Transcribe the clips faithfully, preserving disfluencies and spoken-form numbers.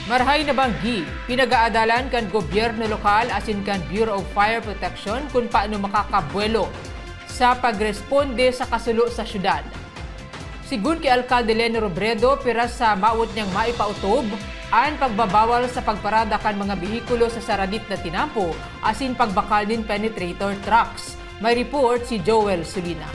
Marahay na banggi, pinag-aadalan kan gobyerno lokal asin kan Bureau of Fire Protection kun paano makakabuelo sa pagresponde sa kasulo sa syudad. Sigun ki Alkalde Leni Robredo, piras sa mawot niyang maipautob an pagbabawal sa pagparada kan mga behikulo sa saradit na tinampo asin pagbakal nin penetrator trucks. May report si Joel Sulina.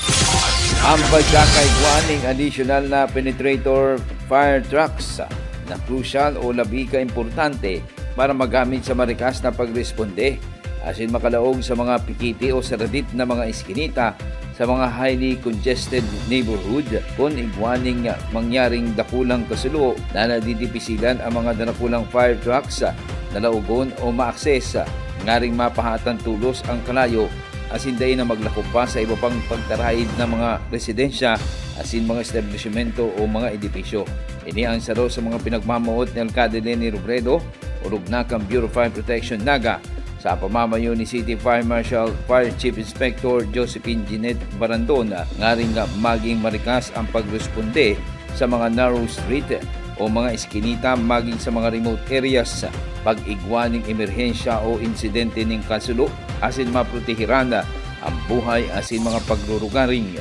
Ang pagkakaigwa ning adisyonal na penetrator fire trucks na crucial o labi ka importante para magamit sa marikas na pagresponde asin makalaog sa mga pikiti o saradit na mga eskinita sa mga highly congested neighborhood kun igwa ning mangyaring dakulang kasulo na nadidipisilan ang mga darakulang fire trucks na laogon o ma-access, ngaring mapahatan tolos ang kalayo asin dai na maglako pa sa iba pang pagtaraid na mga residensya asin mga establisimento o mga edipisyo. Ini ang saro sa mga pinagmamawot ni Alcalde Leni Robredo, orog na kan Bureau of Fire Protection Naga, sa pamamayo ni City Fire Marshal Fire Chief Inspector Josephine Jeanette Barandon, ngaring maging marikas ang pagresponde sa mga narrow street o mga eskinita maging sa mga remote areas, pag-igwa ning emerhensya o insidente ning kasulo asin maprotehiran ang buhay asin mga pagrurugaring.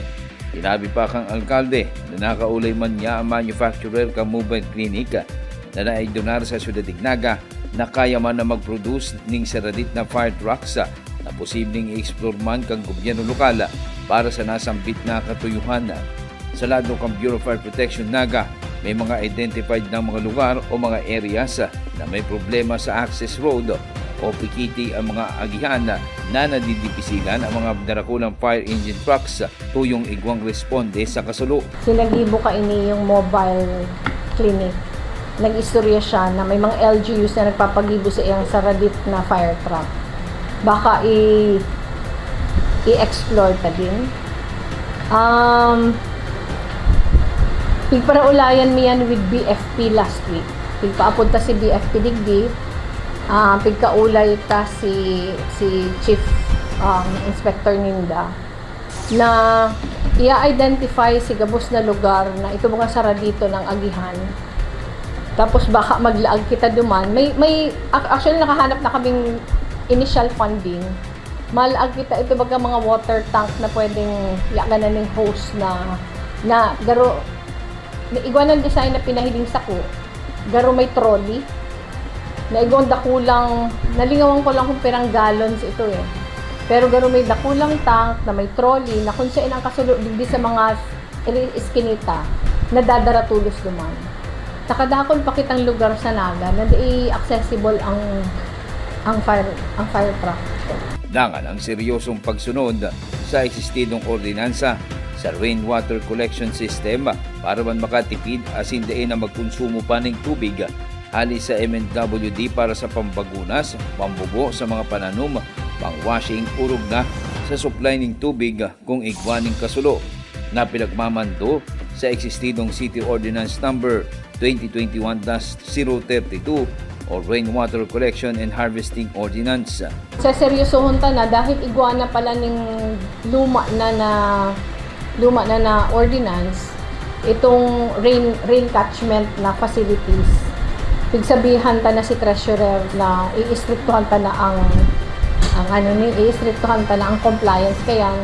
Sinabi pa kan alkalde na nakaulay man niya ang manufacturer kan mobile clinic na naidunar sa Syudad Ignaga na kaya man na mag-produce ning saradit na fire trucks na posibleng i-explore man kan gobyerno lokal para sa nasambit na katuyohan. Sa lado kan Bureau of Fire Protection Naga, may mga identified na mga lugar o mga areas na may problema sa access road o pikiti ang mga agihan na nadidipisilan ang mga darakulang fire engine trucks tuyong igwang responde sa kasulo. Sinagibo kaini yung mobile clinic. Nag-istorya siya na may mga L G Us na nagpapagibo sa iyang saradit na fire truck. Baka i- i-explore ta din. Um, pigparaulayan mi yan with B F P last week. Pigpaapod ta si B F P digdi, ah, pigkaulay ta si si Chief um, Inspector ninda na i-identify si gabos na lugar na ito mga saradito ng agihan. Tapos baka maglaag kita duman. May, may, ac- actually nakahanap na kaming initial funding. Malaag kita ito baga mga water tank na pwedeng yaganan ng hose na, na garo, may igwa ng design na pinahiling sako, garo may trolley, na igwang dakulang, nalingawan ko lang kung pirang gallons ito eh. Pero garo may dakulang tank na may trolley na kung saan ang kasulo digdi sa mga iri-, iskinita, nadadara tulos duman. Nakadakol pa kitang lugar sa Naga na di accessible ang ang fire ang fire truck. Dangan ang seryosong pagsunod sa eksistidong ordinansa sa rainwater collection system para man makatipid asin dai na magkonsumo pa ning tubig hali sa M N W D para sa pambagunas, pambubo sa mga pananom, pang-washing, orog na sa supply ning tubig kung igwa ning kasulo na pinagmamando sa eksistidong City Ordinance Number twenty twenty-one dash zero thirty-two o Rainwater Collection and Harvesting Ordinance. Seseryosohon ta na dahil igwa na pala ning luma na na luma na na ordinance itong rain rain catchment na facilities. Pigsabihan ta na si treasurer na iistriktuhan ta na ang ang ano ni iistriktuhan ta na ang compliance kayan.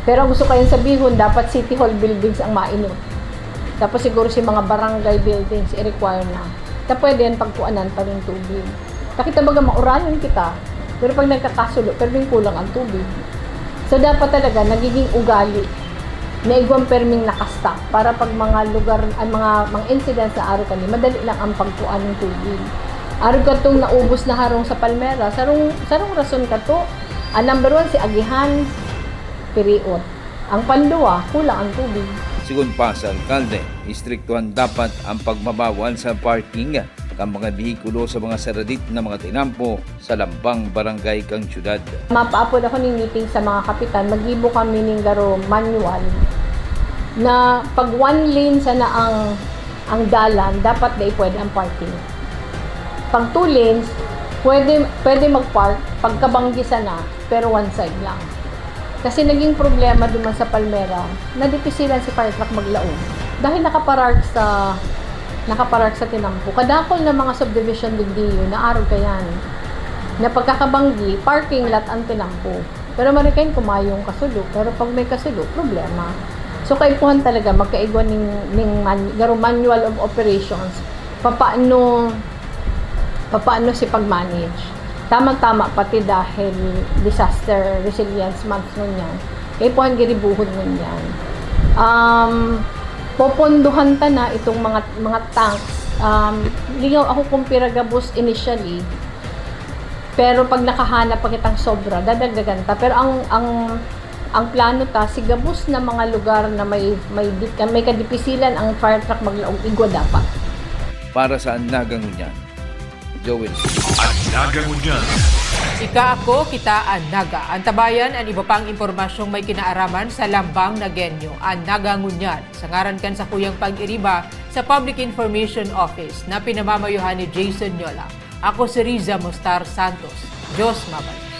Pero ang gusto ko yan sabihon, dapat City Hall buildings ang mainot. Tapos siguro si mga barangay buildings, i-require na. Na pwede yan pagkuanan pa ng tubig. Nakita baga maurayon kita, pero pag nagkakasulo, pero yung kulang ang tubig. So dapat talaga nagiging ugali na igwang perming nakasta para pag mga lugar, ang mga, mga incidents na araw kani, madali lang ang pagkuan ng tubig. Araw katong naubos na harong sa Palmera, sarong, sarong rason kato. Ang number one, si agihan, piriot. Ang panduwa, kulang ang tubig. Sigon pa sa alkalde, istriktuhan dapat ang pagmabawal sa parking kan mga behikulo sa mga saradit na mga tinampo sa lambang barangay kan syudad. Mapaapod ako ning meeting sa mga kapitan, maggibo kami ning garo manual na pag one lane sana ang ang dalan, dapat dai pwede ang parking. Pag two lanes, pwede pwede mag-park pagkabanggi sana pero one side lang. Kasi naging problema duman sa Palmera, nadipisilan si fire truck maglaog dahil nakaparark sa Nakaparar sa tinampo. Kadakol na mga subdivision digdi yun, naarog kayan. Na pagkakabanggi, parking lot ang tinampo. Pero marikan kumayong kasulo, pero pag may kasulo, problema. So, kaipuhan talaga, magkaigwa ning, ning man, garo manual of operations. Papaano, papaano si pag-manage? Tama-tama, pati dahil disaster resilience month ngunyan. Kaipuhan giribuhon ngunyan. Um, popondohan ta na itong mga, mga tanks. Um, lingaw ako kung pira gabos initially, pero pag nakahanap pa kitang sobra, dadagdagan ta. Pero ang, ang, ang plano ta, si gabos na mga lugar na may, may, di- may kadipisilan ang fire truck maglaog, igwa dapat. Para sa An Naga Ngunyan, Joel. An Naga Ngunyan. Ika, ako, kita, an Naga. Antabayan an iba pang impormasyong may kinaaraman sa Lambang Nagenyo, an Naga Ngunyan. Sa ngaran kan sakuyang pag-iriba sa Public Information Office na pinamamayohan ni Jason Yola, ako si Riza Mostar Santos. Diyos mabalos.